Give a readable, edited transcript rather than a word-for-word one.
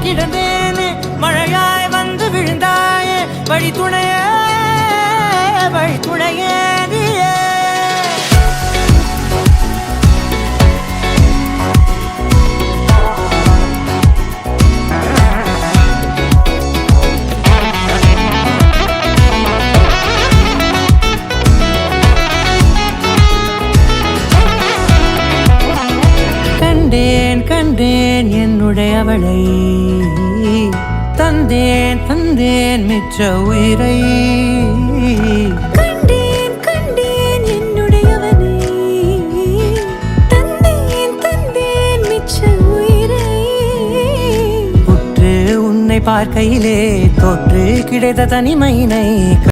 கிடந்தேனே, மழையாய் வந்து விழுந்தாயே, வழித்துணையே வழித்துணையே நீயே. கண்டேன் கண்டேன் என்னுடையவளை, தந்தேன் தந்தேன் மிச்ச உயிரை. கண்டேன் கண்டேன் என்னுடையவனை, தந்தேன் தந்தேன் மிச்ச உயிரை. உற்று உன்னை பார்க்கையிலே தோற்று கிடைத்த தனிமையினை.